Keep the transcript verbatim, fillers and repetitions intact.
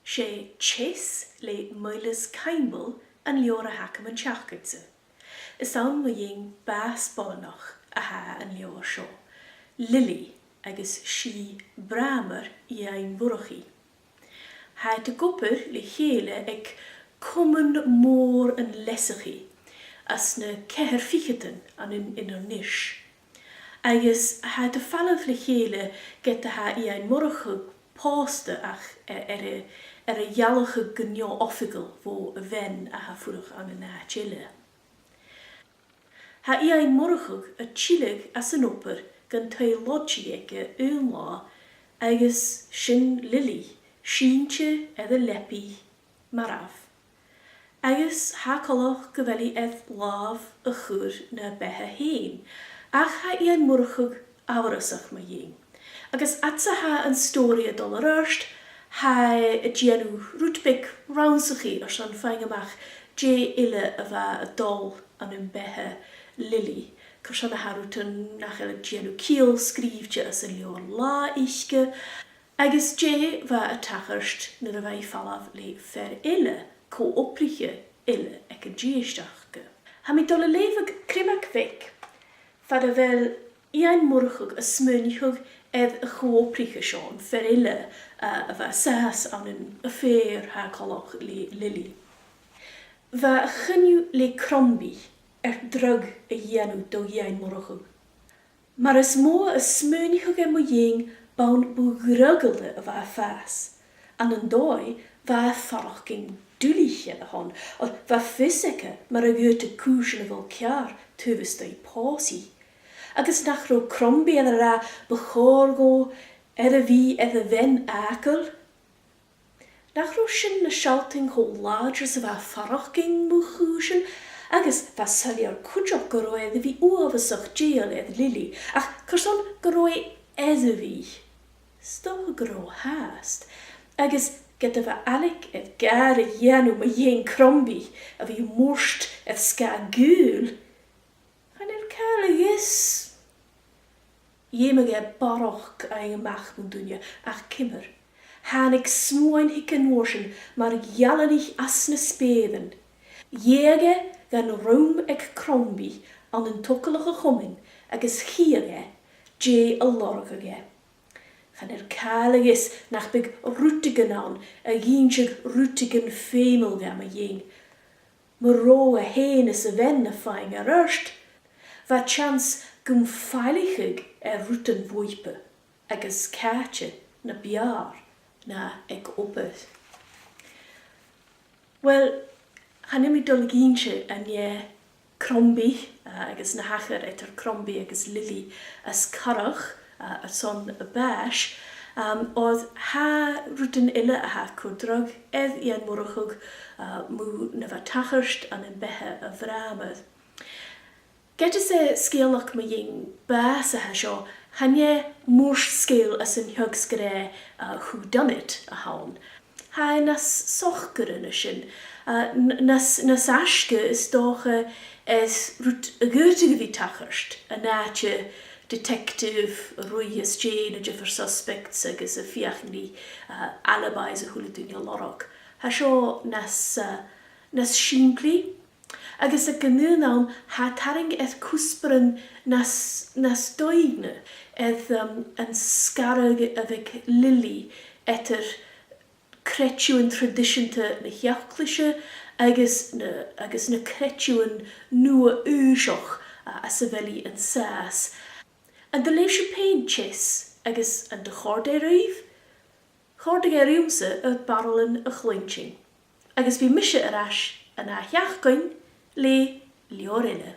'S e Chess le Myles Caimbeul an leabhar a th' agam an t-seachdain-sa. Is ann mu dheidhinn bàs-boireannach a tha an leabhar seo, Lily, agus 's i bràmair Iain Mhurchaidh. Tha iad ag obair le chèile aig Comann Mòr an Leasachaidh anns na ceithir ficheadan ann an Inbhir Nis. Agus tha iad a' falbh le chèile ged a tha Iain Murchadh pòsta ach air, air a, air a ghealachadh gu neo-oifigeil bho a bhean a tha a' fuireach ann an àite eile. Tha Iain Murchadh a' tilleadh às an obair gun taigh-loidsigh aige aon latha, agus sin Lily, sìnte air a leabaidh, marbh. Agus tha e coltach gu bheil i air làmh a chur na beatha fhèin, ach tha Iain Murchadh amharasach mu dheidhinn. Agus fhad 's a tha an stòiridh a' dol air adhart, tha e a' dèanamh rud beag rannsachaidh airson faighinn a-mach dè eile a bha a' dol ann am beatha Lily, carson a tha rudan nach eil a' dèanamh ciall sgrìobhte anns an leabhar-latha aice, agus dè bha a' tachairt nuair a bha i a' falbh le fear eile, co-obraiche eile aig an dithis aca. Tha mi a' dol a leughadh criomag bheag far a bheil Iain Murchadh a' smaoineachadh air a' cho-obraiche seo, am fear eile, a, a bha an sàs ann an affair, tha coltach, le Lily. Bha a' choinneamh le Crombie air dragh a dhèanamh do dh'Iain Murchadh. Mar as motha a smaoinicheadh e mu dheidhinn, b' ann bu dhraghaile a bha a fàs. Ann an dòigh, bha e a' faireachdainn duilich air a shon, oir bha fios aige mar a dh'fhaodadh cùisean a dhol ceàrr taobh a-staigh pòsaidh. Agus nach robh Crombie air a ràdh bu chòir dhomh air a bhith air a bhean fhàgail? Nach robh sin na sealltainn cho làidir 's a bha e a' faireachdainn mu chùisean, agus bha e soilleir cuideachd gun robh e air a bhith uabhasach dèidheil air Lily, ach carson gun robh e air a bhith? 'S dòcha gun robh fhathast, agus ged a bha Alec air gàire a dhèanamh mu dheidhinn Crombie a bhith murt air sgàth gaoil, chan eil càil a dh'fhios. Dh'fheumadh e barrachd fhaighinn a-mach mun duine, ach ciamar? Thàinig smuain thuige an uair sin mar ghealannaich às na speuran. Dh'eug e dhan rùm aig Crombie ann an togalach a' chomainn agus chitheadh e dè a lorgadh e. Chan eil càil a dh'fhios nach biodh rudeigin ann a dh'innseadh rudeigin feumail dha mu dheidhinn. Mura robh e fhèin is a bhean a' faighinn air adhart, bha teans gum faileachadh e rudan bhuaipe agus càite na b' fheàrr na aig obair. Uill, chan eil mi a' dol a dh'innse an e Crombie, eh, agus na thachair eadar Crombie agus Lily as coireach, eh, airson a bàis, um, oir tha rudan eile a tha a' cur dragh air Iain Murchadh, eh, mu na bha a' tachairt ann am beatha a bhràmair. Ged as e sgeulachd mu dheidhinn bàs a tha seo, chan e mùr-sgeul às an t-seagh 's gur e, eh, whodunnit a th' ann. Tha e nas socaire na sin, eh, n-, nas, nas fhaisge is dòcha air rud a dh'fhaodadh a bhith a' tachairt, an àite detective a' ruith às dèidh na diofar suspects agus a' feuchainn ri, eh, alibis a h-uile duine a lorg. Tha seo nas, eh, nas sìmplidh, agus aig an aon àm, tha e a' tarraing air cuspairean nas, nas doimhne air, um, an sgaradh a bh' aig Lily eadar creideamhan traidiseanta na h-eaglaise agus na, agus na creideamhan nua-aoiseach, a, anns a bheil i an sàs. An do leugh sibh fhèin Chess agus an do chòrd e ribh? Chòrdadh e riumsa ur baraillean a chluinntinn. Agus bidh mise air ais an ath sheachdain le leabhar eile.